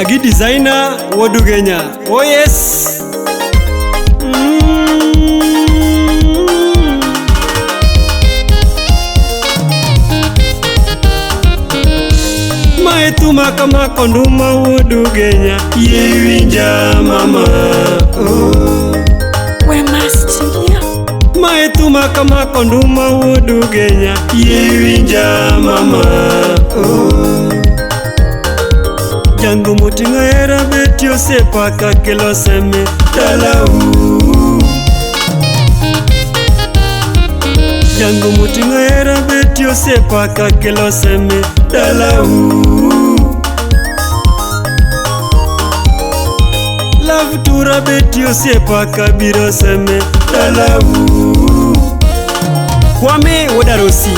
Dagi designer wuod Ugenya. Oh yes. Mae thuma kama konduma wuod Ugenya. Yie winja mama. Oh. We must hear. Mae thuma kama konduma wuod Ugenya. Yie winja mama. Oh. Jango moting'o hera beti osiepa kakelo seme dalau. Jango moting'o hera beti osiepa kakelo seme dalau. Love tura beti osiepa kabiro seme dalau. Kwame Wodarosi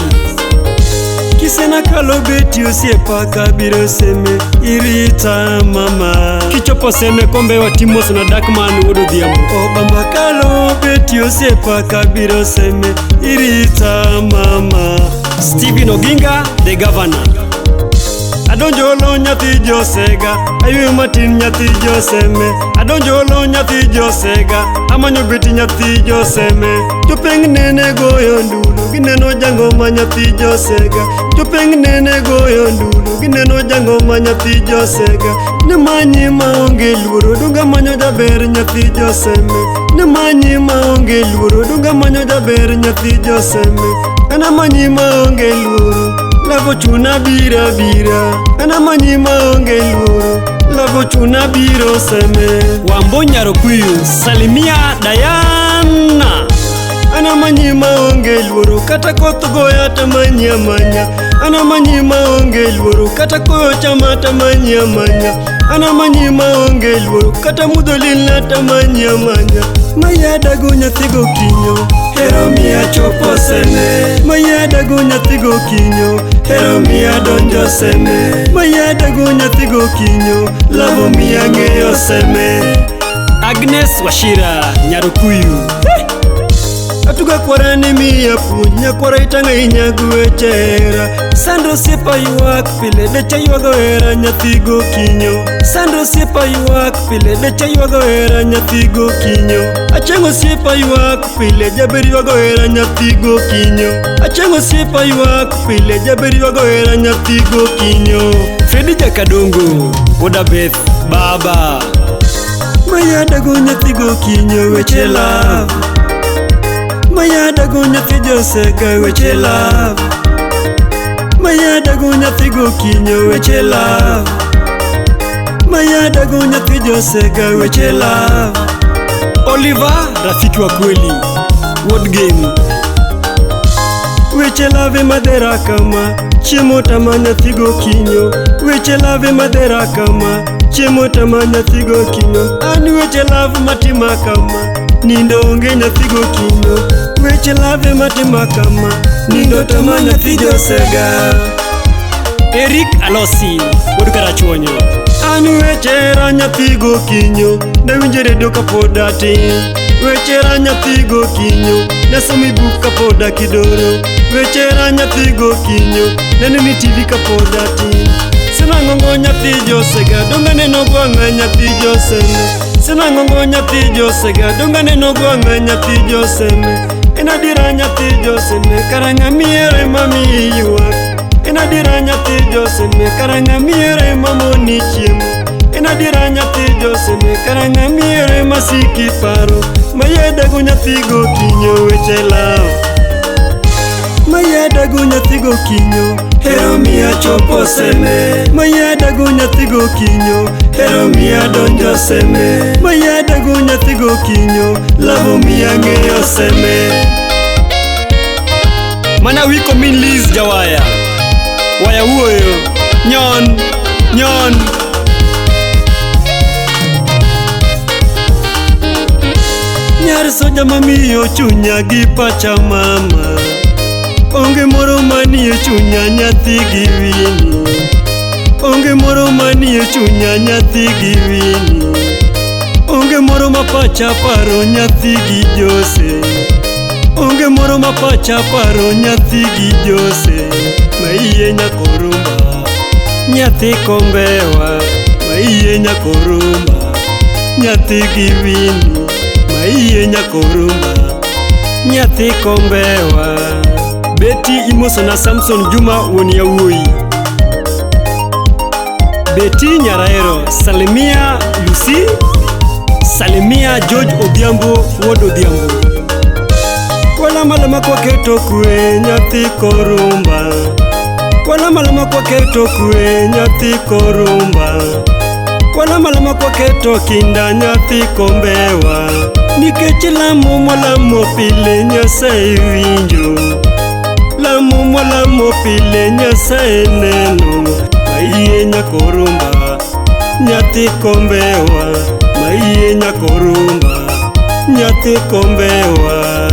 Kisena kalo beti osiepa kabiro seme irita mama. Kichopo seme kombe watimos na Darkman wuod Odhiambo. Obama kalo beti osiepa kabiro seme irita mama. Stephen Oginga the governor. Adonjo lo nyathi Josega, ayueyo matin nyathi Joseme. Adonjo lo nyathi Josega, amanyo beti nyathi Joseme. Jopeng nene goyo ndulu, gineno jangoma nyathi Josega. Jopeng nene goyo ndulu, gineno jangoma nyathi Josega. Ne manyi maonge luoro, donga manyo jaber nyathi Joseme. Ne manyi maonge luoro, donga manyo jaber nyathi Joseme. An amanyi maonge luoro, lavo chuna bira bira. An amanyi maonge luoro, lavo chuna biro seme. Wambo Nyarokuyu, salimia Diana. An amanyi maonge luoro, kata koth goya tamanyi amanya. An amanyi maonge luoro, kata koyo chama tamanyi amanya. An amanyi maonge luoro, kata mudho lilna tamanyi amanya. Mayadago nyathi gokinyo, hero miya chopo seme. Mayadago nyathi gokinyo, hero miya donjo seme. Mayadago nyathi gokinyo, lavo miya ng'eyo seme. Agnes Wachira Nyarokuyu. Atuga kwara ni miya puonj, nyakwara itang'a ahinya gi weche hera. Sandra osiepa ywak pile, decha ywago hera nyathi gokinyo. Sandra osiepa ywak pile, decha ywago hera nyathi gokinyo. Achieng' osiepa ywak pile, jaber ywago hera nyathi gokinyo. Achieng' osiepa ywak pile, jaber ywago hera nyathi gokinyo. Fredi Jakadongo, wuod Beth, baba. Mayadago nyathi gokinyo weche love. Mayadago nyathi Josega weche love. Mayadago nyathi gokinyo weche love. Mayadago nyathi Josega weche love. Oliver rafiki wa kweli, wuod game. Weche love madhera kama, chiemo tama nyathi gokinyo. Weche love madhera kama, chiemo tama nyathi gokinyo. An weche love matima kama, nindo onge nyathi gokinyo. Weche love matima kama, nindo tama nyathi Josega. Eric Alosi wuod Karachuonyo. An weche hera nyathi gokinyo, nawinjo redio kapod atin. Weche hera nyathi gokinyo, nasomo e buk kapod akidoro. Weche hera nyathi gokinyo, naneno e TV kapod atin. Sinang'ongo nyathi Josega, donge aneno gwang'a nyathi Joseme. Sinang'ongo nyathi Josega, donge aneno gwang'a nyathi Joseme. En adiera nyathi Joseme, kara ng'a miero ema miyi ywak. En adiera nyathi Joseme, kara ng'a miero ema moni chiemo. En adiera nyathi Joseme, kara ng'a miero ema siki paro. Mayadago nyathi gokinyo weche love. Mayadago nyathi gokinyo, hero miya chopo seme. Mayadago nyathi gokinyo, hero miya donjo seme. Mayadago nyathi gokinyo, lavo miya ng'eyo seme. Mana wiko min Liz Jawaya. Waya wuoyo, nyon, nyon. Nyar soja mamiyo chunya gi pacha mama. Onge moro manie chunya nyathi gi wini. Onge moro manie chunya nyathi gi wini. Onge moro ma pacha paro nyathi gi Jose. Onge moro ma pacha paro nyathi gi Jose. Maiye nyakorumba, nyathi kombewa. Maiye nyakorumba, nyathi gi wini. Maiye nyakorumba, nyathi kombewa. Beti imosona Samson Juma wuon yawuoyi. Beti Nyaraero, salimia Lucy, salimia George Odhiambo wuod Odhiambo. Kwala malama kwaketo kwe nyathi korumba. Kwala malama kwaketo kwe nyathi korumba. Kwala malama kwaketo kinda nyathi kombewa. Nikech lamo mwalamo pile Nyasaye winjo. Lamo mwalamo pile Nyasaye neno. Maiye nyakorumba, nyathi kombewa. Maiye nyakorumba, nyathi kombewa.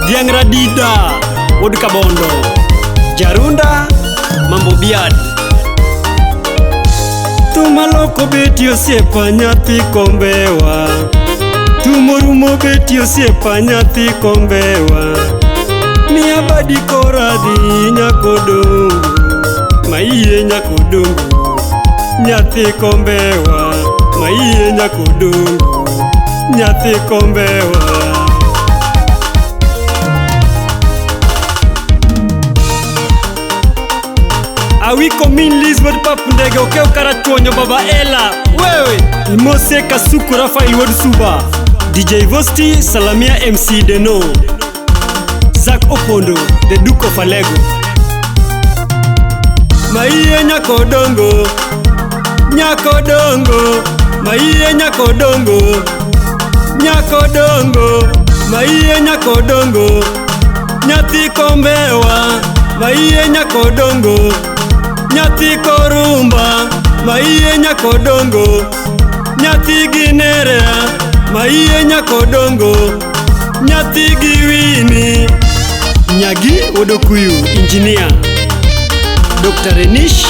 Dhiang' Radida, wuod Kabondo. Jarunda, Mambo Biad. Thum aloko beti osiepa nyathi kombewa. Thum orumo beti osiepa nyathi kombewa. Miya badi koradhi nyakodongo. Maiye nyakodongo, nyathi kombewa. Maiye nyakodongo, nyathi kombewa. Awiko min Liz wuod Pap Ndege okew karachuonyo baba Ela wewe Imose Kasuku Rafael wuod Suba DJ Vosti Salamia MC Deno Zak Opondo The Duke of Alego. Maiye nyakodongo, nyakodongo. Maiye nyakodongo, nyakodongo. Maiye nyakodongo, nyathi kombewa. Maiye nyakodongo, nyathi korumba. Maiye nyakodongo, nyathi gi nerea. Maiye nyakodongo, nyathi gi wini. Nyagi Wodokuyu engineer Dr. Renish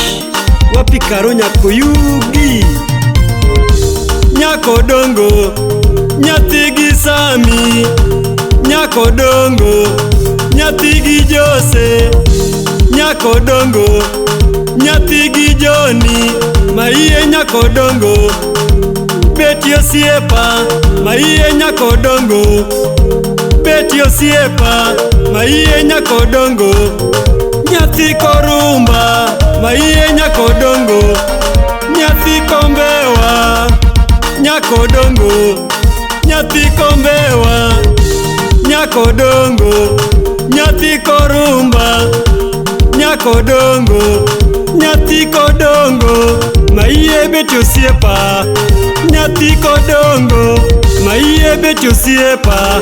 wapi karo nyakoyugi. Nyakodongo, nyathi gi Sami. Nyakodongo, nyathi gi Jose. Nyakodongo, nyathi gi Joni. Maiye nyakodongo, beti osiepa. Maiye nyakodongo, beti osiepa. Maiye nyakodongo, nyathi korumba. Maiye nyakodongo, nyathi kombewa. Nyakodongo, nyathi kombewa. Nyakodongo, nyathi korumba. Nyakodongo, nyathi kodongo. Maiye beti osiepa, nyathi kodongo. Maiye beti osiepa,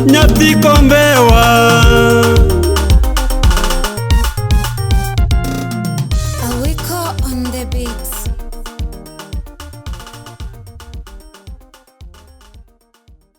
nyathi kombewa. Awiko on the beats.